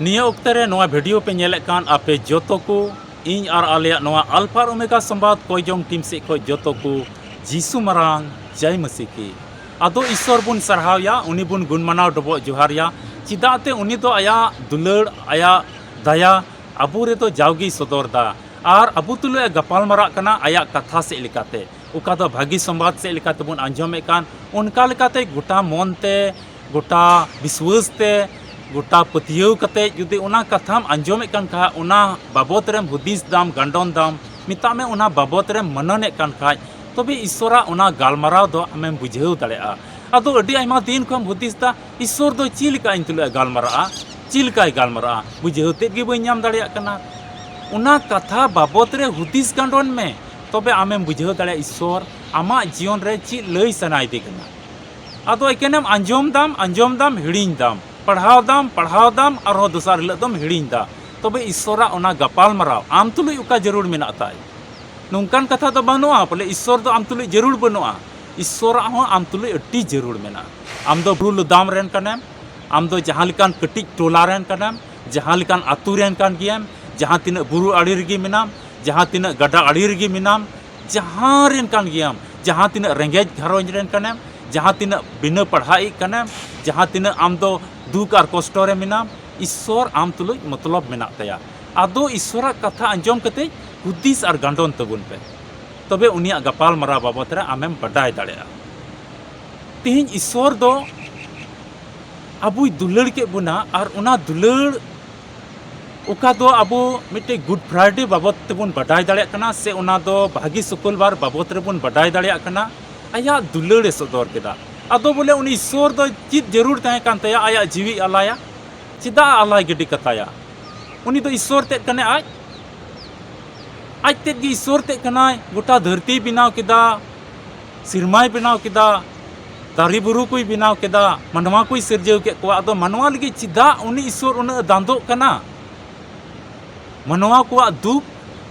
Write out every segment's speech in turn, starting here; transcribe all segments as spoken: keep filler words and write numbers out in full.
ᱱᱤᱭᱟᱹ ᱚᱠᱛᱮ ᱨᱮ ᱱᱚᱣᱟ ᱵᱷᱤᱰᱤᱭᱳ ᱯᱮ ᱧᱮᱞᱮᱫ ᱠᱟᱱ ᱟᱯᱮ ᱡᱚᱛᱚ ᱠᱚ, ᱤᱧ ᱟᱨ ᱟᱞᱮᱭᱟᱜ ᱱᱚᱣᱟ ᱟᱞᱯᱷᱟ ᱟᱨ ᱳᱢᱮᱜᱟ ᱥᱚᱢᱵᱟᱫ ᱠᱚᱭ ᱡᱚᱝ ᱴᱤᱢ ᱥᱮᱫ ᱠᱷᱚᱱ ᱡᱚᱛᱚ ᱠᱚ ᱡᱤᱥᱩ ᱢᱟᱨᱟᱝ ᱡᱟᱭ ᱢᱟᱹᱥᱤ ᱠᱤ᱾ ᱟᱫᱚ ᱤᱥᱥᱚᱨ ᱵᱚᱱ ᱥᱟᱨᱦᱟᱣᱭᱟ, ᱩᱱᱤ ᱵᱚᱱ ᱜᱩᱱ ᱢᱟᱱᱟᱣ ᱰᱚᱵᱚᱜ ᱡᱚᱦᱟᱨᱭᱟ, ᱪᱮᱫᱟᱜ ᱛᱮ ᱩᱱᱤ ᱫᱚ ᱟᱭᱟᱜ ᱫᱩᱞᱟᱹᱲ, ᱟᱭᱟᱜ ᱫᱟᱭᱟ ᱟᱵᱚ ᱨᱮᱫᱚ ᱡᱟᱣᱜᱮᱭ ᱥᱚᱫᱚᱨ ᱫᱟ᱾ ᱟᱨ ᱟᱵᱚ ᱛᱩᱞᱩᱡ ᱮ ᱜᱟᱯᱟᱞ ᱢᱟᱨᱟᱜ ᱠᱟᱱᱟ ᱟᱭᱟᱜ ᱠᱟᱛᱷᱟ ᱥᱮᱫ ᱞᱮᱠᱟᱛᱮ, ᱚᱠᱟ ᱫᱚ ᱵᱷᱟᱹᱜᱤ ᱥᱚᱢᱵᱟᱫ ᱥᱮᱫ ᱞᱮᱠᱟᱛᱮ ᱵᱚᱱ ᱟᱸᱡᱚᱢᱮᱫ ᱠᱟᱱ, ᱚᱱᱠᱟ ᱞᱮᱠᱟᱛᱮ ᱜᱚᱴᱟ ᱢᱚᱱ ᱛᱮ, ᱜᱚᱴᱟ ᱵᱤᱥᱣᱟᱹᱥ ᱛᱮ, ᱜᱚᱴᱟ ᱯᱟᱹᱛᱭᱟᱹᱣ ᱠᱟᱛᱮ ᱡᱩᱫᱤ ᱚᱱᱟ ᱠᱟᱛᱷᱟᱢ ᱟᱸᱡᱚᱢᱮᱫ ᱠᱟᱱ ᱠᱷᱟᱡ, ᱚᱱᱟ ᱵᱟᱵᱚᱛ ᱨᱮᱢ ᱦᱩᱫᱤᱥ ᱫᱟᱢ, ᱜᱟᱱᱰᱚᱱ ᱫᱟᱢ, ᱢᱮᱛᱟᱜ ᱢᱮ, ᱚᱱᱟ ᱵᱟᱵᱚᱛ ᱨᱮᱢ ᱢᱟᱱᱚᱱᱮᱫ ᱠᱟᱱ ᱠᱷᱟᱡ, ᱛᱚᱵᱮ ᱤᱥᱥᱚᱨᱟᱜ ᱚᱱᱟ ᱜᱟᱞᱢᱟᱨᱟᱣ ᱫᱚ ᱟᱢᱮᱢ ᱵᱩᱡᱷᱟᱹᱣ ᱫᱟᱲᱮᱭᱟᱜᱼᱟ᱾ ᱟᱫᱚ ᱟᱹᱰᱤ ᱟᱭᱢᱟ ᱫᱤᱱ ᱠᱷᱚᱱ ᱦᱩᱫᱤᱥ ᱫᱟ, ᱤᱥᱥᱚᱨ ᱫᱚ ᱪᱮᱫ ᱞᱮᱠᱟ ᱤᱧ ᱛᱩᱞᱩᱡ ᱮ ᱜᱟᱞᱢᱟᱨᱟᱜᱼᱟ? ᱪᱮᱫ ᱞᱮᱠᱟᱭ ᱜᱟᱞᱢᱟᱨᱟᱜᱼᱟ? ᱵᱩᱡᱷᱟᱹᱣ ᱛᱮᱫ ᱜᱮ ᱵᱟᱹᱧ ᱧᱟᱢ ᱫᱟᱲᱮᱭᱟᱜ ᱠᱟᱱᱟ᱾ ᱚᱱᱟ ᱠᱟᱛᱷᱟ ᱵᱟᱵᱚᱛ ᱨᱮ ᱦᱩᱫᱤᱥ ᱜᱟᱱᱰᱚᱱ ᱢᱮ, ᱛᱚᱵᱮ ᱟᱢᱮᱢ ᱵᱩᱡᱷᱟᱹᱣ ᱫᱟᱲᱮᱭᱟᱜᱼᱟ ᱤᱥᱥᱚᱨ ᱟᱢᱟᱜ ᱡᱤᱭᱚᱱ ᱨᱮ ᱪᱮᱫ ᱞᱟᱹᱭ ᱥᱟᱱᱟᱭᱮᱫᱮ ᱠᱟᱱᱟ᱾ ᱟᱫᱚ ᱮᱠᱮᱱᱮᱢ ᱟᱸᱡᱚᱢ ᱫᱟᱢ, ᱟᱸᱡᱚᱢ ᱫᱟᱢ, ᱦᱤᱲᱤᱧ ᱫᱟᱢ, ᱯᱟᱲᱦᱟᱣ ᱫᱟᱢ, ᱯᱟᱲᱦᱟᱣ ᱫᱟᱢ, ᱟᱨᱦᱚᱸ ᱫᱚᱥᱟᱨ ᱦᱤᱞᱳᱜ ᱫᱚᱢ ᱦᱤᱲᱤᱧ ᱫᱟ᱾ ᱛᱚᱵᱮ ᱤᱥᱥᱚᱨᱟᱜ ᱚᱱᱟ ᱜᱟᱯᱟᱞ ᱢᱟᱨᱟᱣ ᱟᱢ ᱛᱩᱞᱩᱡ ᱚᱠᱟ ᱡᱟᱹᱨᱩᱲ ᱢᱮᱱᱟᱜ ᱛᱟᱭ? ᱱᱚᱝᱠᱟᱱ ᱠᱟᱛᱷᱟ ᱫᱚ ᱵᱟᱹᱱᱩᱜᱼᱟ ᱵᱚᱞᱮ ᱤᱥᱥᱚᱨ ᱫᱚ ᱟᱢ ᱛᱩᱞᱩᱡ ᱡᱟᱹᱨᱩᱲ ᱵᱟᱹᱱᱩᱜᱼᱟ᱾ ᱤᱥᱥᱚᱨᱟᱜ ᱦᱚᱸ ᱟᱢ ᱛᱩᱞᱩᱡ ᱟᱹᱰᱤ ᱡᱟᱹᱨᱩᱲ ᱢᱮᱱᱟᱜᱼᱟ᱾ ᱟᱢ ᱫᱚ ᱵᱩᱨᱩ ᱞᱚᱫᱟᱢ ᱨᱮᱱ ᱠᱟᱱᱟᱢ, ᱟᱢ ᱫᱚ ᱡᱟᱦᱟᱸ ᱞᱮᱠᱟᱱ ᱠᱟᱹᱴᱤᱡ ᱴᱚᱞᱟ ᱨᱮᱱ ᱠᱟᱱᱟᱢ, ᱡᱟᱦᱟᱸ ᱞᱮᱠᱟᱱ ᱟᱹᱛᱩ ᱨᱮᱱ ᱠᱟᱱ ᱜᱮᱭᱟᱢ, ᱡᱟᱦᱟᱸ ᱛᱤᱱᱟᱹᱜ ᱵᱩᱨᱩ ᱟᱲᱮ ᱨᱮᱜᱮ ᱢᱮᱱᱟᱢ, ᱡᱟᱦᱟᱸ ᱛᱤᱱᱟᱹᱜ ᱜᱟᱰᱟ ᱟᱲᱮ ᱨᱮᱜᱮ ᱢᱮᱱᱟᱢ, ᱡᱟᱦᱟᱸ ᱨᱮᱱ ᱠᱟᱱ ᱜᱮᱭᱟᱢ, ᱡᱟᱦᱟᱸ ᱛᱤᱱᱟᱹᱜ ᱨᱮᱸᱜᱮᱡ ᱜᱷᱟᱨᱚᱸᱡᱽ ᱨᱮᱱ ᱠᱟᱱᱟᱢ, ᱡᱟᱦᱟᱸ ᱛᱤᱱᱟᱹᱜ ᱵᱤᱱᱟᱹ ᱯᱟᱲᱦᱟᱜ ᱤᱡ ᱠᱟᱱᱟᱢ, ᱡᱟᱦᱟᱸ ᱛᱤᱱᱟᱹᱜ ᱟᱢ ᱫᱚ ᱫᱩᱠ ᱟᱨ ᱠᱚᱥᱴᱚ ᱨᱮ ᱢᱮᱱᱟᱢ, ᱤᱥᱥᱚᱨ ᱟᱢ ᱛᱩᱞᱩᱡ ᱢᱚᱛᱞᱚᱵ ᱢᱮᱱᱟᱜ ᱛᱟᱭᱟ᱾ ᱟᱫᱚ ᱤᱥᱥᱚᱨᱟᱜ ᱠᱟᱛᱷᱟ ᱟᱸᱡᱚᱢ ᱠᱟᱛᱮ ᱦᱩᱫᱤᱥ ᱟᱨ ᱜᱟᱱᱰᱚᱱ ᱛᱟᱵᱚᱱ ᱯᱮ, ᱛᱚᱵᱮ ᱩᱱᱤᱭᱟᱜ ᱜᱟᱯᱟᱞ ᱢᱟᱨᱟᱣ ᱵᱟᱵᱚᱛ ᱨᱮ ᱟᱢᱮᱢ ᱵᱟᱰᱟᱭ ᱫᱟᱲᱮᱭᱟᱜᱼᱟ᱾ ᱛᱮᱦᱮᱧ ᱤᱥᱥᱚᱨ ᱫᱚ ᱟᱵᱚᱭ ᱫᱩᱞᱟᱹᱲ ᱠᱮᱫ ᱵᱚᱱᱟ, ᱟᱨ ᱚᱱᱟ ᱫᱩᱞᱟᱹᱲ ᱚᱠᱟ ᱫᱚ ᱟᱵᱚ ᱢᱤᱫᱴᱮᱡ ᱜᱩᱰ ᱯᱷᱨᱟᱭᱰᱮ ᱵᱟᱵᱚᱛ ᱛᱮᱵᱚᱱ ᱵᱟᱰᱟᱭ ᱫᱟᱲᱮᱭᱟᱜ ᱠᱟᱱᱟ, ᱥᱮ ᱚᱱᱟ ᱫᱚ ᱵᱷᱟᱹᱜᱤ ᱥᱩᱠᱩᱞᱵᱟᱨ ᱵᱟᱵᱚᱛ ᱨᱮᱵᱚᱱ ᱵᱟᱰᱟᱭ ᱫᱟᱲᱮᱭᱟᱜ ᱠᱟᱱᱟ᱾ ᱟᱭᱟᱜ ᱫᱩᱞᱟᱹᱲ ᱮ ᱥᱚᱫᱚᱨ ᱠᱮᱫᱟ᱾ ᱟᱫᱚ ᱵᱚᱞᱮ ᱩᱱᱤ ᱤᱥᱥᱚᱨ ᱫᱚ ᱪᱮᱫ ᱡᱟᱹᱨᱩᱲ ᱛᱟᱦᱮᱸ ᱠᱟᱱ ᱛᱟᱭᱟ ᱟᱭᱟᱜ ᱡᱤᱣᱤ ᱟᱞᱟᱭᱟ? ᱪᱮᱫᱟᱜ ᱟᱞᱟᱭ ᱜᱤᱰᱤ ᱠᱟᱛᱟᱭᱟ? ᱩᱱᱤ ᱫᱚ ᱤᱥᱥᱚᱨ ᱛᱮᱫ ᱠᱟᱱᱟᱭ ᱟᱡ᱾ ᱟᱡ ᱛᱮᱫ ᱜᱮ ᱤᱥᱥᱚᱨ ᱛᱮᱫ ᱠᱟᱱᱟᱭ᱾ ᱜᱚᱴᱟ ᱫᱷᱟᱹᱨᱛᱤᱭ ᱵᱮᱱᱟᱣ ᱠᱮᱫᱟ, ᱥᱮᱨᱢᱟᱭ ᱵᱮᱱᱟᱣ ᱠᱮᱫᱟ, ᱫᱟᱨᱮ ᱵᱩᱨᱩ ᱠᱚᱭ ᱵᱮᱱᱟᱣ ᱠᱮᱫᱟ, ᱢᱟᱱᱣᱟ ᱠᱚᱭ ᱥᱤᱨᱡᱟᱹᱣ ᱠᱮᱫ ᱠᱚᱣᱟ᱾ ᱟᱫᱚ ᱢᱟᱱᱣᱟ ᱞᱟᱹᱜᱤᱫ ᱪᱮᱫᱟᱜ ᱩᱱᱤ ᱤᱥᱥᱚᱨ ᱩᱱᱟᱹᱜ ᱮ ᱫᱟᱸᱫᱚᱜ ᱠᱟᱱᱟ? ᱢᱟᱱᱣᱟ ᱠᱚᱣᱟᱜ ᱫᱩᱠ,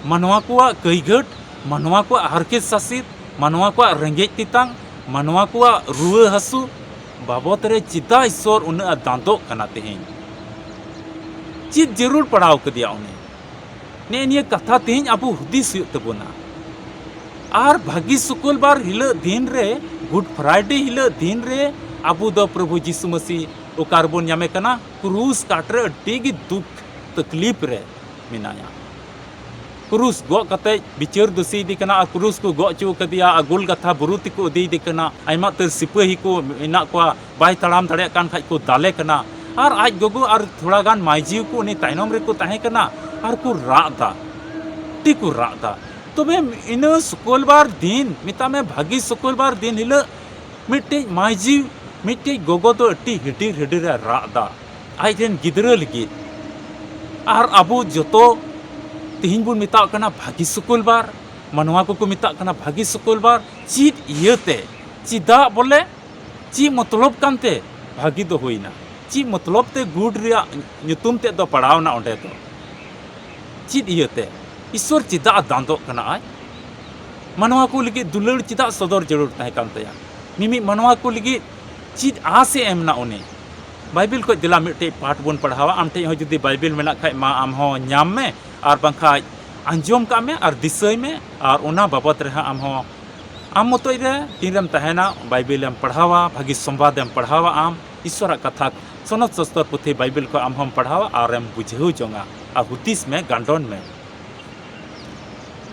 ᱢᱟᱱᱣᱟ ᱠᱚᱣᱟᱜ ᱠᱟᱹᱭᱜᱷᱟᱹᱴ, ᱢᱟᱱᱣᱟ ᱠᱚᱣᱟᱜ ᱦᱟᱨᱠᱮᱛ ᱥᱟᱥᱮᱛ, ᱢᱟᱱᱣᱟ ᱠᱚᱣᱟᱜ ᱨᱮᱸᱜᱮᱡ ᱛᱮᱛᱟᱝ, ᱢᱟᱱᱣᱟ ᱠᱚᱣᱟᱜ ᱨᱩᱣᱟᱹ ᱦᱟᱹᱥᱩ ᱵᱟᱵᱚᱛ ᱨᱮ ᱪᱮᱫᱟᱜ ᱤᱥᱥᱚᱨ ᱩᱱᱟᱹᱜ ᱮ ᱫᱟᱸᱫᱚᱜ ᱠᱟᱱᱟ ᱛᱮᱦᱮᱧ? ᱪᱮᱫ ᱡᱟᱹᱨᱩᱲ ᱯᱟᱲᱟᱣ ᱠᱟᱫᱮᱭᱟ ᱩᱱᱤ? ᱱᱮᱜᱼᱮ ᱱᱤᱭᱟᱹ ᱠᱟᱛᱷᱟ ᱛᱮᱦᱮᱧ ᱟᱵᱚ ᱦᱩᱫᱤᱥ ᱦᱩᱭᱩᱜ ᱛᱟᱵᱚᱱᱟ᱾ ᱟᱨ ᱵᱷᱟᱹᱜᱤ ᱥᱩᱠᱩᱞᱵᱟᱨ ᱦᱤᱞᱳᱜ ᱫᱤᱱ ᱨᱮ, Good Friday ᱦᱤᱞᱳᱜ ᱫᱤᱱ ᱨᱮ ᱟᱵᱚ ᱫᱚ ᱯᱨᱚᱵᱷᱩ ᱡᱤᱥᱩ ᱢᱟᱹᱥᱤ ᱚᱠᱟ ᱨᱮᱵᱚᱱ ᱧᱟᱢᱮ ᱠᱟᱱᱟ? ᱠᱨᱩᱥ ᱠᱟᱴ ᱨᱮ ᱟᱹᱰᱤ ᱜᱮ ᱫᱩᱠ ᱛᱟᱠᱞᱤᱯ ᱨᱮ ᱢᱮᱱᱟᱭᱟ᱾ ᱠᱨᱩᱥ ᱜᱚᱜ ᱠᱟᱛᱮ ᱵᱤᱪᱟᱹᱨ ᱫᱩᱥᱤ ᱤᱫᱤ ᱠᱟᱱᱟ ᱟᱨ ᱠᱨᱩᱥ ᱠᱚ ᱜᱚᱜ ᱦᱚᱪᱚ ᱠᱟᱫᱮᱭᱟ ᱟᱨ ᱜᱳᱞᱜᱟᱛᱷᱟ ᱵᱩᱨᱩ ᱛᱮᱠᱚ ᱤᱫᱤᱭᱮᱫᱮ ᱠᱟᱱᱟ᱾ ᱟᱭᱢᱟ ᱩᱛᱟᱹᱨ ᱥᱤᱯᱟᱹᱦᱤ ᱠᱚ ᱢᱮᱱᱟᱜ ᱠᱚᱣᱟ, ᱵᱟᱭ ᱛᱟᱲᱟᱢ ᱫᱟᱲᱮᱭᱟᱜ ᱠᱟᱱ ᱠᱷᱟᱡ ᱠᱚ ᱫᱟᱞᱮ ᱠᱟᱱᱟ᱾ ᱟᱨ ᱟᱡ ᱜᱚᱜᱚ ᱟᱨ ᱛᱷᱚᱲᱟ ᱜᱟᱱ ᱢᱟᱹᱭᱡᱤ ᱠᱚ ᱩᱱᱤ ᱛᱟᱭᱱᱚᱢ ᱨᱮᱠᱚ ᱛᱟᱦᱮᱸ ᱠᱟᱱᱟ ᱟᱨ ᱠᱚ ᱨᱟᱜ ᱫᱟ, ᱟᱹᱰᱤ ᱠᱚ ᱨᱟᱜ ᱫᱟ᱾ ᱛᱚᱵᱮ ᱤᱱᱟᱹ ᱥᱩᱠᱚᱞᱵᱟᱨ ᱫᱤᱱ, ᱢᱮᱛᱟᱜ ᱢᱮ ᱵᱷᱟᱹᱜᱤ ᱥᱩᱠᱚᱞᱵᱟᱨ ᱫᱤᱱ ᱦᱤᱞᱳᱜ ᱢᱤᱫᱴᱮᱡ ᱢᱟᱹᱭᱡᱤ, ᱢᱤᱫᱴᱮᱡ ᱜᱚᱜᱚ ᱫᱚ ᱟᱹᱰᱤ ᱦᱤᱰᱤᱨ ᱦᱤᱰᱤᱨ ᱮ ᱨᱟᱜ ᱫᱟ ᱟᱡ ᱨᱮᱱ ᱜᱤᱫᱽᱨᱟᱹ ᱞᱟᱹᱜᱤᱫ᱾ ᱟᱨ ᱟᱵᱚ ᱡᱚᱛᱚ ᱛᱮᱦᱮᱧ ᱵᱚᱱ ᱢᱮᱛᱟᱜ ᱠᱟᱱᱟ ᱵᱷᱟᱹᱜᱤ ᱥᱩᱠᱩᱞᱵᱟᱨ, ᱢᱟᱱᱣᱟ ᱠᱚᱠᱚ ᱢᱮᱛᱟᱜ ᱠᱟᱱᱟ ᱵᱷᱟᱹᱜᱤ ᱥᱩᱠᱩᱞᱵᱟᱨ᱾ ᱪᱮᱫ ᱤᱭᱟᱹᱛᱮ? ᱪᱮᱫᱟᱜ ᱵᱚᱞᱮ? ᱪᱮᱫ ᱢᱚᱛᱞᱚᱵ ᱠᱟᱱᱛᱮ ᱵᱷᱟᱹᱜᱤ ᱫᱚ ᱦᱩᱭᱱᱟ? ᱪᱮᱫ ᱢᱚᱛᱞᱚᱵ ᱛᱮ ᱜᱩᱰ ᱨᱮᱭᱟᱜ ᱧᱩᱛᱩᱢ ᱛᱮᱫ ᱫᱚ ᱯᱟᱲᱟᱣᱱᱟ ᱚᱸᱰᱮ ᱫᱚ? ᱪᱮᱫ ᱤᱭᱟᱹᱛᱮ? ᱤᱥᱥᱚᱨ ᱪᱮᱫᱟᱜ ᱫᱟᱸᱫᱚᱜ ᱠᱟᱱᱟ ᱟᱡ? ᱢᱟᱱᱣᱟ ᱠᱚ ᱞᱟᱹᱜᱤᱫ ᱫᱩᱞᱟᱹᱲ ᱪᱮᱫᱟᱜ ᱥᱚᱫᱚᱨ ᱡᱟᱹᱨᱩᱲ ᱛᱟᱦᱮᱸ ᱠᱟᱱ ᱛᱟᱭᱟ? ᱢᱤᱢᱤᱫ ᱢᱟᱱᱣᱟ ᱠᱚ ᱞᱟᱹᱜᱤᱫ ᱪᱮᱫ ᱟᱥ ᱮ ᱮᱢ ᱮᱱᱟ ᱩᱱᱤ? ᱵᱟᱭᱵᱮᱞ ᱠᱷᱚᱡ ᱫᱮᱞᱟ ᱢᱤᱫᱴᱮᱡ ᱯᱟᱴ ᱵᱚᱱ ᱯᱟᱲᱦᱟᱣᱟ᱾ ᱟᱢ ᱴᱷᱮᱡ ᱦᱚᱸ ᱡᱩᱫᱤ ᱵᱟᱭᱵᱮᱞ ᱢᱮᱱᱟᱜ ᱠᱷᱟᱡ ᱢᱟ ᱟᱢ ᱦᱚᱸ ᱧᱟᱢ ᱢᱮ, ᱟᱨ ᱵᱟᱝᱠᱷᱟᱡ ᱟᱸᱡᱚᱢ ᱠᱟᱜ ᱢᱮ ᱟᱨ ᱫᱤᱥᱟᱹᱭ ᱢᱮ, ᱟᱨ ᱚᱱᱟ ᱵᱟᱵᱚᱛ ᱨᱮ ᱦᱟᱸᱜ ᱟᱢ ᱦᱚᱸ ᱟᱢ ᱢᱚᱛᱚᱡ ᱨᱮ ᱛᱤᱱ ᱨᱮᱢ ᱛᱟᱦᱮᱱᱟ, ᱵᱟᱭᱵᱮᱞ ᱮᱢ ᱯᱟᱲᱦᱟᱣᱟ, ᱵᱷᱟᱹᱜᱤ ᱥᱚᱢᱵᱟᱫ ᱮᱢ ᱯᱟᱲᱦᱟᱣᱟ, ᱟᱢ ᱤᱥᱥᱚᱨᱟᱜ ᱠᱟᱛᱷᱟ ᱥᱚᱱᱚᱛ ᱥᱚᱥᱛᱚᱨ ᱯᱩᱛᱷᱤ ᱵᱟᱭᱵᱮᱞ ᱠᱷᱚᱡ ᱟᱢ ᱦᱚᱸᱢ ᱯᱟᱲᱦᱟᱣᱟ ᱟᱨᱮᱢ ᱵᱩᱡᱷᱟᱹᱣ ᱡᱚᱝᱟ ᱟᱨ ᱦᱩᱫᱤᱥ ᱢᱮ, ᱜᱟᱱᱰᱚᱱ ᱢᱮ᱾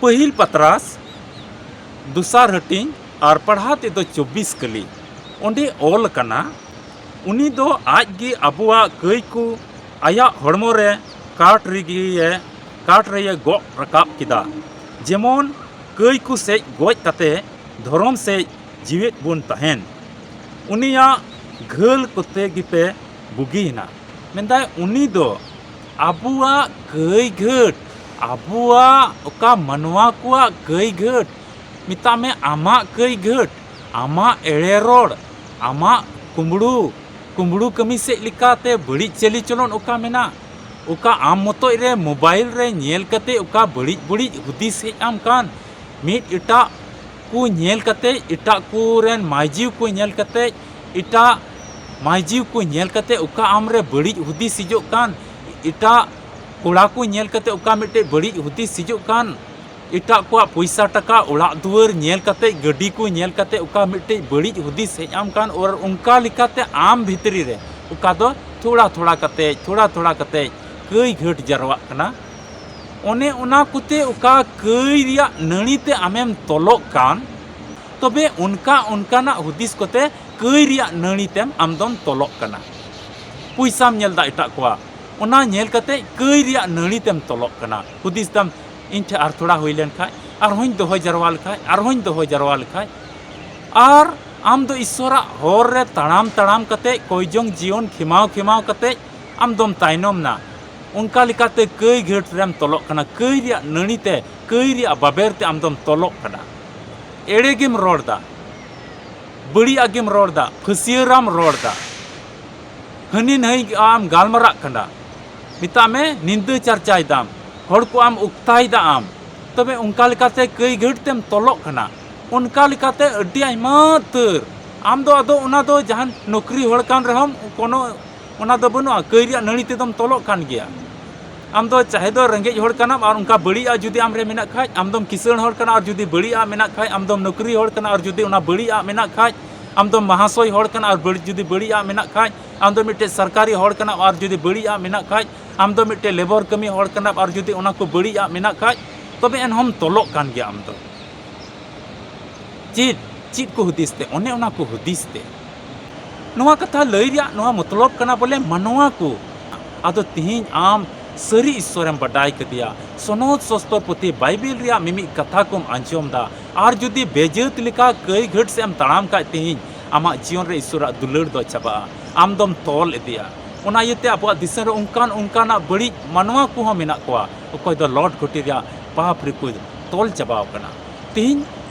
ᱯᱟᱹᱦᱤᱞ ᱯᱟᱛᱨᱟᱥ, ᱫᱚᱥᱟᱨ ᱦᱟᱹᱴᱤᱧ ᱟᱨ ᱯᱟᱲᱦᱟᱣ ᱛᱮᱫᱚ ᱪᱚᱵᱵᱤᱥ ᱠᱟᱹᱞᱤ᱾ ᱚᱸᱰᱮ ᱚᱞ ᱟᱠᱟᱱᱟ, ᱩᱱᱤ ᱫᱚ ᱟᱡ ᱜᱮ ᱟᱵᱚᱣᱟᱜ ᱠᱟᱹᱭ ᱠᱚ ᱟᱭᱟᱜ ᱦᱚᱲᱢᱚ ᱨᱮ ᱠᱟᱴ ᱨᱮᱜᱮ, ᱠᱟᱴ ᱨᱮᱭᱮ ᱜᱚᱜ ᱨᱟᱠᱟᱵ ᱠᱮᱫᱟ, ᱡᱮᱢᱚᱱ ᱠᱟᱹᱭ ᱠᱚ ᱥᱮᱡ ᱜᱚᱡ ᱠᱟᱛᱮ ᱫᱷᱚᱨᱚᱢ ᱥᱮᱡ ᱡᱤᱣᱮᱫ ᱵᱚᱱ ᱛᱟᱦᱮᱱ᱾ ᱩᱱᱤᱭᱟᱜ ᱜᱷᱟᱹᱞ ᱠᱚᱛᱮ ᱜᱮᱯᱮ ᱵᱩᱜᱤᱭᱮᱱᱟ᱾ ᱢᱮᱱᱫᱟᱭ, ᱩᱱᱤ ᱫᱚ ᱟᱵᱚᱣᱟᱜ ᱠᱟᱹᱭ ᱜᱷᱟᱹᱴ, ᱟᱵᱚᱣᱟᱜ ᱚᱠᱟ ᱢᱟᱱᱣᱟ ᱠᱚᱣᱟᱜ ᱠᱟᱹᱭ ᱜᱷᱟᱹᱴ, ᱢᱮᱛᱟᱜ ᱢᱮ ᱟᱢᱟᱜ ᱠᱟᱹᱭ ᱜᱷᱟᱹᱴ, ᱟᱢᱟᱜ ᱮᱲᱮ ᱨᱚᱲ, ᱟᱢᱟᱜ ᱠᱩᱢᱵᱽᱲᱩ, ᱠᱩᱢᱵᱽᱲᱩ ᱠᱟᱹᱢᱤ ᱥᱮᱫ ᱞᱮᱠᱟᱛᱮ ᱵᱟᱹᱲᱤᱡ ᱪᱟᱹᱞᱤ ᱪᱚᱞᱚᱱ ᱚᱠᱟ ᱢᱮᱱᱟᱜ, ᱚᱠᱟ ᱟᱢ ᱢᱚᱛᱚᱡ ᱨᱮ ᱢᱳᱵᱟᱭᱤᱞ ᱨᱮ ᱧᱮᱞ ᱠᱟᱛᱮ ᱚᱠᱟ ᱵᱟᱹᱲᱤᱡ ᱵᱟᱹᱲᱤᱡ ᱦᱩᱫᱤᱥ ᱦᱮᱡ ᱟᱢ ᱠᱟᱱ, ᱢᱤᱫ ᱮᱴᱟᱜ ᱠᱚ ᱧᱮᱞ ᱠᱟᱛᱮ, ᱮᱴᱟᱜ ᱠᱚᱨᱮᱱ ᱢᱟᱹᱭᱡᱤᱣ ᱠᱚ ᱧᱮᱞ ᱠᱟᱛᱮ, ᱮᱴᱟᱜ ᱢᱟᱹᱭᱡᱤᱣ ᱠᱚ ᱧᱮᱞ ᱠᱟᱛᱮ ᱚᱠᱟ ᱟᱢ ᱨᱮ ᱵᱟᱹᱲᱤᱡ ᱦᱩᱫᱤᱥ ᱦᱤᱡᱩᱜ ᱠᱟᱱ, ᱮᱴᱟᱜ ᱠᱚᱲᱟ ᱠᱚ ᱧᱮᱞ ᱠᱟᱛᱮ ᱚᱠᱟ ᱢᱤᱫᱴᱮᱡ ᱵᱟᱹᱲᱤᱡ ᱦᱩᱫᱤᱥ ᱦᱤᱡᱩᱜ ᱠᱟᱱ, ᱮᱴᱟᱜ ᱠᱚᱣᱟᱜ ᱯᱚᱭᱥᱟ ᱴᱟᱠᱟ, ᱚᱲᱟᱜ ᱫᱩᱣᱟᱹᱨ ᱧᱮᱞ ᱠᱟᱛᱮ, ᱜᱟᱹᱰᱤ ᱠᱚ ᱧᱮᱞ ᱠᱟᱛᱮ ᱚᱠᱟ ᱢᱤᱫᱴᱮᱡ ᱵᱟᱹᱲᱤᱡ ᱦᱩᱫᱤᱥ ᱦᱮᱡ ᱟᱢ ᱠᱟᱱ, ᱟᱨ ᱚᱱᱠᱟ ᱞᱮᱠᱟᱛᱮ ᱟᱢ ᱵᱷᱤᱛᱨᱤ ᱨᱮ ᱚᱠᱟ ᱫᱚ ᱛᱷᱚᱲᱟ ᱛᱷᱚᱲᱟ ᱠᱟᱛᱮ, ᱛᱷᱚᱲᱟ ᱛᱷᱚᱲᱟ ᱠᱟᱛᱮ ᱠᱟᱹᱭ ᱜᱷᱟᱹᱴ ᱡᱟᱨᱣᱟᱜ ᱠᱟᱱᱟ, ᱚᱱᱮ ᱚᱱᱟ ᱠᱚᱛᱮ ᱚᱠᱟ ᱠᱟᱹᱭ ᱨᱮᱭᱟᱜ ᱱᱟᱹᱲᱤ ᱛᱮ ᱟᱢᱮᱢ ᱛᱚᱞᱚᱜ ᱠᱟᱱ, ᱛᱚᱵᱮ ᱚᱱᱠᱟ ᱚᱱᱠᱟᱱᱟᱜ ᱦᱩᱫᱤᱥ ᱠᱚᱛᱮ ᱠᱟᱹᱭ ᱨᱮᱭᱟᱜ ᱱᱟᱹᱲᱤ ᱛᱮᱢ ᱟᱢ ᱫᱚᱢ ᱛᱚᱞᱚᱜ ᱠᱟᱱᱟ᱾ ᱯᱚᱭᱥᱟᱢ ᱧᱮᱞ ᱮᱫᱟ ᱮᱴᱟᱜ ᱠᱚᱣᱟᱜ, ᱚᱱᱟ ᱧᱮᱞ ᱠᱟᱛᱮ ᱠᱟᱹᱭ ᱨᱮᱭᱟᱜ ᱱᱟᱹᱲᱤ ᱛᱮᱢ ᱛᱚᱞᱚᱜ ᱠᱟᱱᱟ᱾ ᱦᱩᱫᱤᱥ ᱫᱟᱢ, "ᱤᱧ ᱴᱷᱮᱱ ᱟᱨ ᱛᱷᱚᱲᱟ ᱦᱩᱭ ᱞᱮᱱ ᱠᱷᱟᱡ, ᱟᱨᱦᱚᱸᱧ ᱫᱚᱦᱚ ᱡᱟᱨᱣᱟ ᱞᱮᱠᱷᱟᱡ, ᱟᱨᱦᱚᱸᱧ ᱫᱚᱦᱚ ᱡᱟᱨᱣᱟ ᱞᱮᱠᱷᱟᱡ", ᱟᱨ ᱟᱢ ᱫᱚ ᱤᱥᱥᱚᱨᱟᱜ ᱦᱚᱨ ᱨᱮ ᱛᱟᱲᱟᱢ ᱛᱟᱲᱟᱢ ᱠᱟᱛᱮ, ᱠᱚᱭ ᱡᱚᱝ ᱡᱤᱭᱚᱱ ᱠᱷᱮᱢᱟᱣ ᱠᱷᱮᱢᱟᱣ ᱠᱟᱛᱮ ᱟᱢ ᱫᱚᱢ ᱛᱟᱭᱱᱚᱢ ᱱᱟ᱾ ᱚᱱᱠᱟ ᱞᱮᱠᱟᱛᱮ ᱠᱟᱹᱭ ᱜᱷᱟᱹᱴ ᱨᱮᱢ ᱛᱚᱞᱚᱜ ᱠᱟᱱᱟ᱾ ᱠᱟᱹᱭ ᱨᱮᱭᱟᱜ ᱱᱟᱹᱲᱤ ᱛᱮ, ᱠᱟᱹᱭ ᱨᱮᱭᱟᱜ ᱵᱟᱵᱮᱨ ᱛᱮ ᱟᱢ ᱫᱚᱢ ᱛᱚᱞᱚᱜ ᱠᱟᱱᱟ᱾ ᱮᱲᱮ ᱜᱮᱢ ᱨᱚᱲ ᱫᱟ, ᱵᱟᱹᱲᱤᱡᱟᱜ ᱜᱮᱢ ᱨᱚᱲ ᱫᱟ, ᱯᱷᱟᱹᱥᱭᱟᱹᱨᱟᱢ ᱨᱚᱲ ᱫᱟ, ᱦᱟᱹᱱᱤ ᱱᱟᱹᱭ ᱟᱢ ᱜᱟᱞᱢᱟᱨᱟᱜ ᱠᱟᱱᱟ᱾ ᱢᱮᱛᱟᱜ ᱢᱮ ᱱᱤᱱᱫᱟᱹ ᱪᱟᱨᱪᱟᱭ ᱫᱟᱢ, ᱦᱚᱲ ᱠᱚ ᱟᱢ ᱩᱠᱛᱟᱭ ᱫᱟ ᱟᱢ, ᱛᱚᱵᱮ ᱚᱱᱠᱟ ᱞᱮᱠᱟᱛᱮ ᱠᱟᱹᱭ ᱜᱷᱟᱹᱴ ᱛᱮᱢ ᱛᱚᱞᱚᱜ ᱠᱟᱱᱟ᱾ ᱚᱱᱠᱟ ᱞᱮᱠᱟᱛᱮ ᱟᱹᱰᱤ ᱟᱭᱢᱟ ᱩᱛᱟᱹᱨ ᱟᱢ ᱫᱚ ᱟᱫᱚ ᱚᱱᱟ ᱫᱚ ᱡᱟᱦᱟᱱ ᱱᱚᱠᱨᱤ ᱦᱚᱲ ᱠᱟᱱ ᱨᱮᱦᱚᱸᱢ, ᱠᱳᱱᱳ ᱚᱱᱟ ᱫᱚ ᱵᱟᱹᱱᱩᱜᱼᱟ, ᱠᱟᱹᱭ ᱨᱮᱭᱟᱜ ᱱᱟᱹᱲᱤ ᱛᱮᱫᱚᱢ ᱛᱚᱞᱚᱜ ᱠᱟᱱ ᱜᱮᱭᱟ᱾ ᱟᱢ ᱫᱚ ᱪᱟᱦᱮ ᱫᱚ ᱨᱮᱸᱜᱮᱡ ᱦᱚᱲ ᱠᱟᱱᱟᱢ ᱟᱨ ᱚᱱᱠᱟ ᱵᱟᱹᱲᱤᱡᱟᱜ ᱡᱩᱫᱤ ᱟᱢ ᱨᱮ ᱢᱮᱱᱟᱜ ᱠᱷᱟᱡ, ᱟᱢ ᱫᱚᱢ ᱠᱤᱥᱟᱹᱬ ᱦᱚᱲ ᱠᱟᱱᱟ ᱟᱨ ᱡᱩᱫᱤ ᱵᱟᱹᱲᱤᱡᱟᱜ ᱢᱮᱱᱟᱜ ᱠᱷᱟᱡ, ᱟᱢ ᱫᱚᱢ ᱱᱚᱠᱨᱤ ᱦᱚᱲ ᱠᱟᱱᱟ ᱟᱨ ᱡᱩᱫᱤ ᱚᱱᱟ ᱵᱟᱹᱲᱤᱡᱟᱜ ᱢᱮᱱᱟᱜ ᱠᱷᱟᱡ, ᱟᱢ ᱫᱚᱢ ᱢᱟᱦᱟᱥᱚᱭ ᱦᱚᱲ ᱠᱟᱱᱟ ᱟᱨ ᱵᱟᱹᱲᱤᱡ, ᱡᱩᱫᱤ ᱵᱟᱹᱲᱤᱡᱟᱜ ᱢᱮᱱᱟᱜ ᱠᱷᱟᱡ, ᱟᱢ ᱫᱚ ᱢᱤᱫᱴᱮᱡ ᱥᱚᱨᱠᱟᱨᱤ ᱦᱚᱲ ᱠᱟᱱᱟᱢ ᱟᱨ ᱡᱩᱫᱤ ᱵᱟᱹᱲᱤᱡᱟᱜ ᱢᱮᱱᱟᱜ ᱠᱷᱟᱡ, ᱟᱢ ᱫᱚ ᱢᱤᱫᱴᱮᱡ ᱞᱮᱵᱚᱨ ᱠᱟᱹᱢᱤ ᱦᱚᱲ ᱠᱟᱱᱟᱢ ᱟᱨ ᱡᱩᱫᱤ ᱚᱱᱟ ᱠᱚ ᱵᱟᱹᱲᱤᱡᱟᱜ ᱢᱮᱱᱟᱜ ᱠᱷᱟᱡ, ᱛᱚᱵᱮ ᱮᱱᱦᱚᱸᱢ ᱛᱚᱞᱚᱜ ᱠᱟᱱ ᱜᱮᱭᱟ ᱟᱢ ᱫᱚ᱾ ᱪᱮᱫ, ᱪᱮᱫ ᱠᱚ ᱦᱩᱫᱤᱥ ᱛᱮ? ᱚᱱᱮ ᱚᱱᱟ ᱠᱚ ᱦᱩᱫᱤᱥ ᱛᱮ᱾ ᱱᱚᱣᱟ ᱠᱟᱛᱷᱟ ᱞᱟᱹᱭ ᱨᱮᱭᱟᱜ ᱱᱚᱣᱟ ᱢᱚᱛᱞᱚᱵ ᱠᱟᱱᱟ ᱵᱚᱞᱮ ᱢᱟᱱᱣᱟ ᱠᱚ᱾ ᱟᱫᱚ ᱛᱤᱦᱤᱧ ᱟᱢ ᱥᱟᱹᱨᱤ ᱤᱥᱥᱚᱨᱮᱢ ᱵᱟᱰᱟᱭ ᱠᱮᱫᱮᱭᱟ, ᱥᱚᱱᱚᱛ ᱥᱚᱥᱛᱚᱨ ᱯᱩᱛᱷᱤ ᱵᱟᱭᱵᱮᱞ ᱨᱮᱭᱟᱜ ᱢᱤᱢᱤᱫ ᱠᱟᱛᱷᱟ ᱠᱚᱢ ᱟᱸᱡᱚᱢ ᱫᱟ, ᱟᱨ ᱡᱩᱫᱤ ᱵᱮᱡᱟᱹᱛ ᱞᱮᱠᱟ ᱠᱟᱹᱭ ᱜᱷᱟᱹᱴ ᱥᱮᱫ ᱮᱢ ᱛᱟᱲᱟᱢ ᱠᱷᱟᱡ, ᱛᱤᱦᱤᱧ ᱟᱢᱟᱜ ᱡᱤᱭᱚᱱ ᱨᱮ ᱤᱥᱥᱚᱨᱟᱜ ᱫᱩᱞᱟᱹᱲ ᱫᱚ ᱪᱟᱵᱟᱜᱼᱟ᱾ ᱟᱢ ᱫᱚᱢ ᱛᱚᱞ ᱤᱫᱤᱜᱼᱟ᱾ ᱚᱱᱟ ᱤᱭᱟᱹᱛᱮ ᱟᱵᱚᱣᱟᱜ ᱫᱤᱥᱚᱢ ᱨᱮ ᱚᱱᱠᱟᱱ, ᱚᱱᱠᱟᱱᱟᱜ ᱵᱟᱹᱲᱤᱡ ᱢᱟᱱᱣᱟ ᱠᱚᱦᱚᱸ ᱢᱮᱱᱟᱜ ᱠᱚᱣᱟ, ᱚᱠᱚᱭ ᱫᱚ ᱞᱚᱴ ᱜᱷᱚᱴᱤ ᱨᱮᱭᱟᱜ ᱯᱟᱯ ᱨᱮᱠᱚ ᱛᱚᱞ ᱪᱟᱵᱟᱣ ᱠᱟᱱᱟ᱾ ᱛᱤᱦᱤᱧ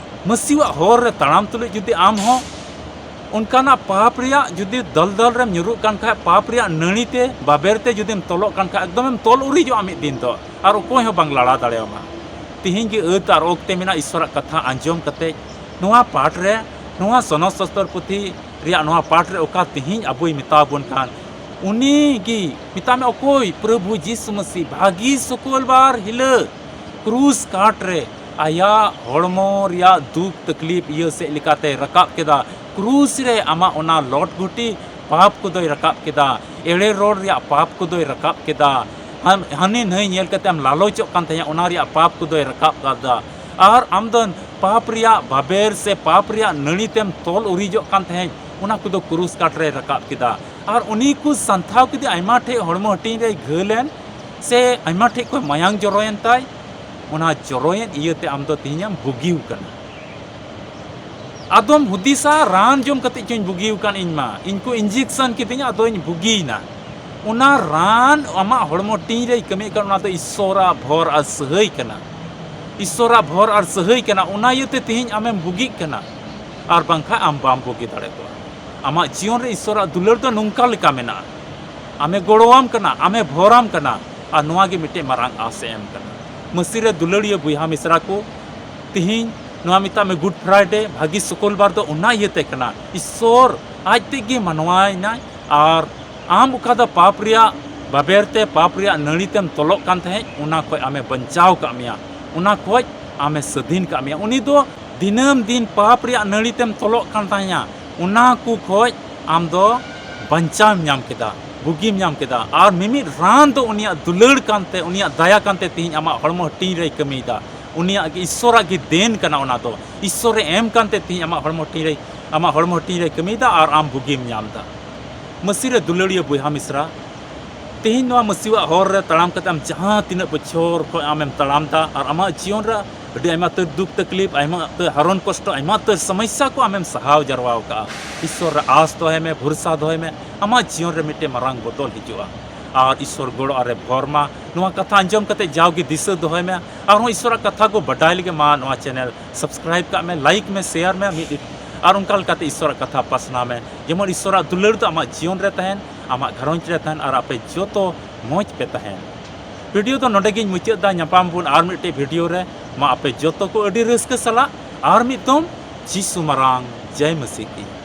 ᱢᱟᱹᱥᱤᱣᱟᱜ ᱦᱚᱨ ᱨᱮ ᱛᱟᱲᱟᱢ ᱛᱩᱞᱩᱡ ᱡᱩᱫᱤ ᱟᱢ ᱦᱚᱸ ᱚᱱᱠᱟᱱᱟᱜ ᱯᱟᱯ ᱨᱮᱭᱟᱜ ᱡᱩᱫᱤ ᱫᱚᱞᱫᱚᱞ ᱨᱮᱢ ᱧᱩᱨᱩᱜ ᱠᱟᱱ ᱠᱷᱟᱡ, ᱯᱟᱯ ᱨᱮᱭᱟᱜ ᱱᱟᱹᱲᱤ ᱛᱮ, ᱵᱟᱵᱮᱨ ᱛᱮ ᱡᱩᱫᱤᱢ ᱛᱚᱞᱚᱜ ᱠᱟᱱ ᱠᱷᱟᱡ, ᱮᱠᱫᱚᱢᱮᱢ ᱛᱚᱞ ᱩᱨᱤᱡᱚᱜᱼᱟ ᱢᱤᱫ ᱫᱤᱱ ᱫᱚ, ᱟᱨ ᱚᱠᱚᱭ ᱦᱚᱸ ᱵᱟᱝ ᱞᱟᱲᱟ ᱫᱟᱲᱮᱭᱟᱢᱟ᱾ ᱛᱤᱦᱤᱧ ᱜᱮ ᱟᱹᱛ ᱟᱨ ᱚᱠᱛᱮ ᱢᱮᱱᱟᱜᱼᱟ ᱤᱥᱥᱚᱨᱟᱜ ᱠᱟᱛᱷᱟ ᱟᱸᱡᱚᱢ ᱠᱟᱛᱮ, ᱱᱚᱣᱟ ᱯᱟᱴ ᱨᱮ, ᱱᱚᱣᱟ ᱥᱚᱱᱚᱛ ᱥᱚᱥᱛᱚᱨ ᱯᱩᱛᱷᱤ ᱨᱮᱭᱟᱜ ᱱᱚᱣᱟ ᱯᱟᱴ ᱨᱮ ᱚᱠᱟ ᱛᱤᱦᱤᱧ ᱟᱵᱚᱭ ᱢᱮᱛᱟ ᱵᱚᱱ ᱠᱟᱱ, ᱩᱱᱤ ᱜᱮ ᱢᱮᱛᱟᱜ ᱢᱮ, ᱚᱠᱚᱭ? ᱯᱨᱚᱵᱷᱩ ᱡᱤᱥᱩ ᱢᱟᱹᱥᱤ ᱵᱷᱟᱹᱜᱤ ᱥᱩᱠᱩᱞᱵᱟᱨ ᱦᱤᱞᱳᱜ ᱠᱨᱩᱥ ᱠᱟᱴ ᱨᱮ ᱟᱭᱟᱜ ᱦᱚᱲᱢᱚ ᱨᱮᱭᱟᱜ ᱫᱩᱠ ᱛᱟᱠᱞᱤᱯ ᱤᱭᱟᱹ ᱥᱮᱫ ᱞᱮᱠᱟᱛᱮ ᱨᱟᱠᱟᱵ ᱠᱮᱫᱟ᱾ ᱠᱨᱩᱥ ᱨᱮ ᱟᱢᱟᱜ ᱚᱱᱟ ᱞᱚᱴ ᱜᱷᱩᱴᱤ ᱯᱟᱯ ᱠᱚᱫᱚᱭ ᱨᱟᱠᱟᱵ ᱠᱮᱫᱟ, ᱮᱲᱮ ᱨᱚᱲ ᱨᱮᱭᱟᱜ ᱯᱟᱯ ᱠᱚᱫᱚᱭ ᱨᱟᱠᱟᱵ ᱠᱮᱫᱟ᱾ ᱦᱟᱱ-, ᱦᱟᱹᱱᱤ ᱱᱟᱹᱭ ᱧᱮᱞ ᱠᱟᱛᱮ ᱮᱢ ᱞᱟᱞᱚᱪᱚᱜ ᱠᱟᱱ ᱛᱟᱦᱮᱸᱫ, ᱚᱱᱟ ᱨᱮᱭᱟᱜ ᱯᱟᱯ ᱠᱚᱫᱚᱭ ᱨᱟᱠᱟᱵ ᱠᱟᱫᱟ᱾ ᱟᱨ ᱟᱢ ᱫᱚ ᱯᱟᱯ ᱨᱮᱭᱟᱜ ᱵᱟᱵᱮᱨ ᱥᱮ ᱯᱟᱯ ᱨᱮᱭᱟᱜ ᱱᱟᱹᱲᱤ ᱛᱮᱢ ᱛᱚᱞ ᱩᱨᱤᱡᱚᱜ ᱠᱟᱱ ᱛᱟᱦᱮᱸᱫ, ᱚᱱᱟ ᱠᱚᱫᱚ ᱠᱨᱩᱥ ᱠᱟᱴ ᱨᱮᱭ ᱨᱟᱠᱟᱵ ᱠᱮᱫᱟ᱾ ᱟᱨ ᱩᱱᱤ ᱠᱚ ᱥᱟᱱᱛᱷᱟᱣ ᱠᱮᱫᱮ, ᱟᱭᱢᱟ ᱴᱷᱮᱡ ᱦᱚᱲᱢᱚ ᱦᱟᱹᱴᱤᱧ ᱨᱮᱭ ᱜᱷᱟᱹᱞ ᱮᱱ ᱥᱮ ᱟᱭᱢᱟ ᱴᱷᱮᱡ ᱠᱷᱚᱱ ᱢᱟᱭᱟᱝ ᱡᱚᱨᱚᱭᱮᱱ ᱛᱟᱭ, ᱚᱱᱟ ᱡᱚᱨᱚᱭᱮᱱ ᱤᱭᱟᱹᱛᱮ ᱟᱢ ᱫᱚ ᱛᱮᱦᱮᱧ ᱮᱢ ᱵᱩᱜᱤᱣ ᱠᱟᱱᱟ᱾ ᱟᱫᱚᱢ ᱦᱩᱫᱤᱥᱟ, "ᱨᱟᱱ ᱡᱚᱢ ᱠᱟᱛᱮ ᱪᱚᱧ ᱵᱩᱜᱤᱣ ᱠᱟᱱ ᱤᱧ ᱢᱟ, ᱤᱧ ᱠᱚ injection ᱠᱤᱫᱤᱧᱟ, ᱟᱫᱚᱧ ᱵᱩᱜᱤᱭᱮᱱᱟ᱾" ᱚᱱᱟ ᱨᱟᱱ ᱟᱢᱟᱜ ᱦᱚᱲᱢᱚ ᱦᱟᱹᱴᱤᱧ ᱨᱮᱭ ᱠᱟᱹᱢᱤᱭᱮᱫ ᱠᱟᱱ, ᱚᱱᱟ ᱫᱚ ᱤᱥᱥᱚᱨᱟᱜ ᱵᱷᱚᱨ ᱟᱨ ᱥᱟᱹᱦᱟᱹᱭ ᱠᱟᱱᱟ᱾ ᱤᱥᱥᱚᱨᱟᱜ ᱵᱷᱚᱨ ᱟᱨ ᱥᱟᱹᱦᱟᱹᱭ ᱠᱟᱱᱟ, ᱚᱱᱟ ᱤᱭᱟᱹᱛᱮ ᱛᱮᱦᱮᱧ ᱟᱢᱮᱢ ᱵᱩᱜᱤᱜ ᱠᱟᱱᱟ, ᱟᱨ ᱵᱟᱝᱠᱷᱟᱱ ᱟᱢ ᱵᱟᱢ ᱵᱩᱜᱤ ᱫᱟᱲᱮ ᱠᱚᱜᱼᱟ᱾ ᱟᱢᱟᱜ ᱡᱤᱭᱚᱱ ᱨᱮ ᱤᱥᱥᱚᱨᱟᱜ ᱫᱩᱞᱟᱹᱲ ᱫᱚ ᱱᱚᱝᱠᱟ ᱞᱮᱠᱟ ᱢᱮᱱᱟᱜᱼᱟ, ᱟᱢᱮ ᱜᱚᱲᱚᱣᱟᱢ ᱠᱟᱱᱟ, ᱟᱢᱮ ᱵᱷᱚᱨᱟᱢ ᱠᱟᱱᱟ, ᱟᱨ ᱱᱚᱣᱟ ᱜᱮ ᱢᱤᱫᱴᱮᱱ ᱢᱟᱨᱟᱝ ᱟᱸᱥ ᱮ ᱮᱢ ᱠᱟᱱᱟ᱾ ᱢᱟᱹᱥᱤ ᱨᱮ ᱫᱩᱞᱟᱹᱲᱤᱭᱟᱹ ᱵᱚᱭᱦᱟ ᱢᱤᱥᱨᱟ ᱠᱚ, ᱛᱤᱦᱤᱧ ᱱᱚᱣᱟ ᱢᱮᱛᱟᱜ ᱢᱮ Good Friday, ᱵᱷᱟᱹᱜᱤ ᱥᱩᱠᱩᱞᱵᱟᱨ ᱫᱚ ᱚᱱᱟ ᱤᱭᱟᱹᱛᱮ ᱠᱟᱱᱟ, ᱤᱥᱥᱚᱨ ᱟᱡ ᱛᱮᱜᱮ ᱢᱟᱱᱣᱟᱭᱮᱱᱟᱭ, ᱟᱨ ᱟᱢ ᱚᱠᱟ ᱫᱚ ᱯᱟᱯ ᱨᱮᱭᱟᱜ ᱵᱟᱵᱮᱨ ᱛᱮ, ᱯᱟᱯ ᱨᱮᱭᱟᱜ ᱱᱟᱹᱲᱤ ᱛᱮᱢ ᱛᱚᱞᱚᱜ ᱠᱟᱱ ᱛᱟᱦᱮᱸᱫ, ᱚᱱᱟ ᱠᱷᱚᱡ ᱟᱢᱮ ᱵᱟᱧᱪᱟᱣ ᱠᱟᱜ ᱢᱮᱭᱟ, ᱚᱱᱟ ᱠᱷᱚᱡ ᱟᱢᱮ ᱥᱟᱹᱫᱷᱤᱱ ᱠᱟᱜ ᱢᱮᱭᱟ᱾ ᱩᱱᱤ ᱫᱚ ᱫᱤᱱᱟᱹᱢ ᱫᱤᱱ ᱯᱟᱯ ᱨᱮᱭᱟᱜ ᱱᱟᱹᱲᱤ ᱛᱮᱢ ᱛᱚᱞᱚᱜ ᱠᱟᱱ ᱛᱟᱦᱮᱸᱫ, ᱚᱱᱟ ᱠᱚ ᱠᱷᱚᱡ ᱟᱢ ᱫᱚ ᱵᱟᱧᱪᱟᱣᱮᱢ ᱧᱟᱢ ᱠᱮᱫᱟ, ᱵᱩᱜᱤᱢ ᱧᱟᱢ ᱠᱮᱫᱟ᱾ ᱟᱨ ᱢᱤᱢᱤᱫ ᱨᱟᱱ ᱫᱚ ᱩᱱᱤᱭᱟᱜ ᱫᱩᱞᱟᱹᱲ ᱠᱟᱱᱛᱮ, ᱩᱱᱤᱭᱟᱜ ᱫᱟᱭᱟ ᱠᱟᱱᱛᱮ ᱛᱤᱦᱤᱧ ᱟᱢᱟᱜ ᱦᱚᱲᱢᱚ ᱦᱟᱹᱴᱤᱧ ᱨᱮᱭ ᱠᱟᱹᱢᱤᱭᱮᱫᱟ᱾ ᱩᱱᱤᱭᱟᱜ ᱜᱮ, ᱤᱥᱥᱚᱨᱟᱜ ᱜᱮ ᱫᱮᱱ ᱠᱟᱱᱟ ᱚᱱᱟ ᱫᱚ᱾ ᱤᱥᱥᱚᱨᱮ ᱮᱢ ᱠᱟᱱᱛᱮ ᱛᱤᱦᱤᱧ ᱟᱢᱟᱜ ᱦᱚᱲᱢᱚ ᱦᱟᱹᱴᱤᱧ ᱨᱮᱭ, ᱟᱢᱟᱜ ᱦᱚᱲᱢᱚ ᱦᱟᱹᱴᱤᱧ ᱨᱮᱭ ᱠᱟᱹᱢᱤᱭᱮᱫᱟ ᱟᱨ ᱟᱢ ᱵᱩᱜᱤᱢ ᱧᱟᱢ ᱮᱫᱟ᱾ ᱢᱟᱹᱥᱤ ᱨᱮ ᱫᱩᱞᱟᱹᱲᱤᱭᱟᱹ ᱵᱚᱭᱦᱟ ᱢᱤᱥᱨᱟ, ᱛᱮᱦᱮᱧ ᱱᱚᱣᱟ ᱢᱟᱹᱥᱤᱣᱟᱜ ᱦᱚᱨ ᱨᱮ ᱛᱟᱲᱟᱢ ᱠᱟᱛᱮ ᱟᱢ ᱡᱟᱦᱟᱸ ᱛᱤᱱᱟᱹᱜ ᱵᱚᱪᱷᱚᱨ ᱠᱷᱚᱱ ᱟᱢᱮᱢ ᱛᱟᱲᱟᱢ ᱮᱫᱟ ᱟᱨ ᱟᱢᱟᱜ ᱡᱤᱭᱚᱱ ᱨᱮ ᱟᱹᱰᱤ ᱟᱭᱢᱟ ᱩᱛᱟᱹᱨ ᱫᱩᱠ ᱛᱟᱠᱞᱤᱯ, ᱟᱭᱢᱟ ᱩᱛᱟᱹᱨ ᱦᱟᱨᱚᱱ ᱠᱚᱥᱴᱚ, ᱟᱭᱢᱟ ᱩᱛᱟᱹᱨ ᱥᱚᱢᱚᱥᱥᱟ ᱠᱚ ᱟᱢᱮᱢ ᱥᱟᱦᱟᱣ ᱡᱟᱨᱣᱟ ᱟᱠᱟᱫᱼᱟ᱾ ᱤᱥᱥᱚᱨ ᱨᱮ ᱟᱸᱥ ᱫᱚᱦᱚᱭ ᱢᱮ, ᱵᱷᱚᱨᱥᱟ ᱫᱚᱦᱚᱭ ᱢᱮ, ᱟᱢᱟᱜ ᱡᱤᱭᱚᱱ ᱨᱮ ᱢᱤᱫᱴᱮᱱ ᱢᱟᱨᱟᱝ ᱵᱚᱫᱚᱞ ᱦᱤᱡᱩᱜᱼᱟ᱾ ᱟᱨ ᱤᱥᱥᱚᱨ ᱜᱚᱲᱚ ᱟᱨᱮ ᱵᱷᱚᱨ ᱢᱟ᱾ ᱱᱚᱣᱟ ᱠᱟᱛᱷᱟ ᱟᱸᱡᱚᱢ ᱠᱟᱛᱮ ᱡᱟᱣᱜᱮ ᱫᱤᱥᱟᱹ ᱫᱚᱦᱚᱭ ᱢᱮ᱾ ᱟᱨᱦᱚᱸ ᱤᱥᱥᱚᱨᱟᱜ ᱠᱟᱛᱷᱟ ᱠᱚ ᱵᱟᱰᱟᱭ ᱞᱟᱹᱜᱤᱫ ᱢᱟ ᱱᱚᱣᱟ channel subscribe ᱠᱟᱜ ᱢᱮ, like ᱢᱮ, share ᱢᱮ, ᱢᱤᱫ ᱟᱨ ᱚᱱᱠᱟ ᱞᱮᱠᱟᱛᱮ ᱤᱥᱥᱚᱨᱟᱜ ᱠᱟᱛᱷᱟ ᱯᱟᱥᱱᱟᱣ ᱢᱮ, ᱡᱮᱢᱚᱱ ᱤᱥᱥᱚᱨᱟᱜ ᱫᱩᱞᱟᱹᱲ ᱫᱚ ᱟᱢᱟᱜ ᱡᱤᱭᱚᱱ ᱨᱮ ᱛᱟᱦᱮᱱ, ᱟᱢᱟᱜ ᱜᱷᱟᱨᱚᱸᱡᱽ ᱨᱮ ᱛᱟᱦᱮᱱ ᱟᱨ ᱟᱯᱮ ᱡᱚᱛᱚ ᱢᱚᱡᱽ ᱯᱮ ᱛᱟᱦᱮᱱ᱾ ᱵᱷᱤᱰᱤᱭᱳ ᱫᱚ ᱱᱚᱰᱮ ᱜᱤᱧ ᱢᱩᱪᱟᱹᱫ ᱮᱫᱟ᱾ ᱧᱟᱯᱟᱢ ᱵᱚᱱ ᱟᱨ ᱢᱤᱫᱴᱮᱡ ᱵᱷᱤᱰᱤᱭᱳ ᱨᱮ᱾ ᱢᱟ ᱟᱯᱮ ᱡᱚᱛᱚ ᱠᱚ ᱟᱹᱰᱤ ᱨᱟᱹᱥᱠᱟᱹ ᱥᱟᱞᱟᱜ ᱟᱨ ᱢᱤᱫ ᱫᱚᱢ ᱡᱤᱥᱩ ᱢᱟᱨᱟᱝ ᱡᱟᱭ ᱢᱟᱹᱥᱤ ᱠᱤ᱾